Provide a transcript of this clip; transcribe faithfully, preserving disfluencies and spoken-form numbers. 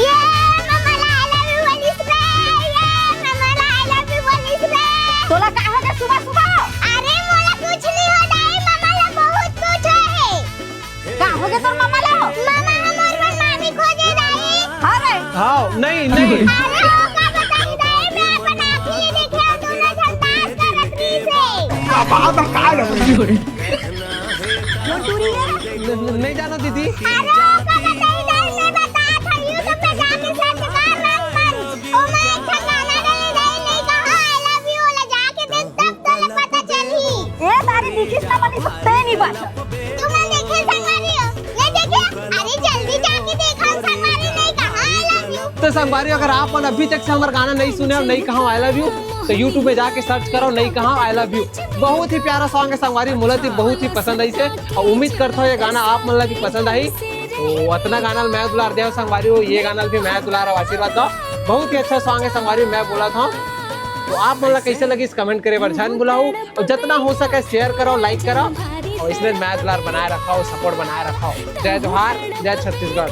ये ममा ला I love you बोलिस रे, ये ममा ला I love you बोलिस रे। तोला का हो गे सुबह सुबह? अरे मोला कुछ नहीं हो दाई, ममा ला बहुत कुछ हो हे। का हो गे तोर ममा ला? ममा हमर बर मामी खोजे दाई। हाँ रे। हाँ, नहीं, नहीं। अरे वो का बताई दाई, मैं अपन आँखी ले देखे, दोनों झन dance करत रहिस हे। का बात है, का लग रही है? न-, न-, नहीं जाना दीदी। अरे, ओकर बताई दाई, मैं बतात हूँ, YouTube पे जाके search कर रंगमंच। ओमा एक ठन गाना डले दाई, नहीं कहा I love you, ओला जाके देख, तब तोला पता चलही। ए, तारी दिखिस ना बनी, ते नहीं बात। तुमन देखे संगवारी हो? नहीं देखे? अरे, जल्दी जाके देखो, संगवारी नहीं कहा I love you। तो संगवारी, अगर आप मन अभी तक से हमारा गाना नहीं सुने और नहीं कहा I love you, तो YouTube में जाके search करो, नहीं कहा I love you। बहुत ही प्यारा song है संगवारी, मोला तो बहुत ही पसंद आइस हे और उम्मीद करता हूँ ये गाना आप मन ला भी पसंद आही। तो अतना गाना मैं दुलार देव संगवारी हो, ये गाना भी मैं दुलार और आशीर्वाद दो। बहुत ही अच्छा song है संगवारी, मैं बोला था। तो आप मन ला कैसे लगिस comment करे बर झन भुलाहू और जितना हो सके share करो, like करो और इसने मैं दुलार बनाए रखो, support बनाए रखो। जय जोहार, जय छत्तीसगढ़।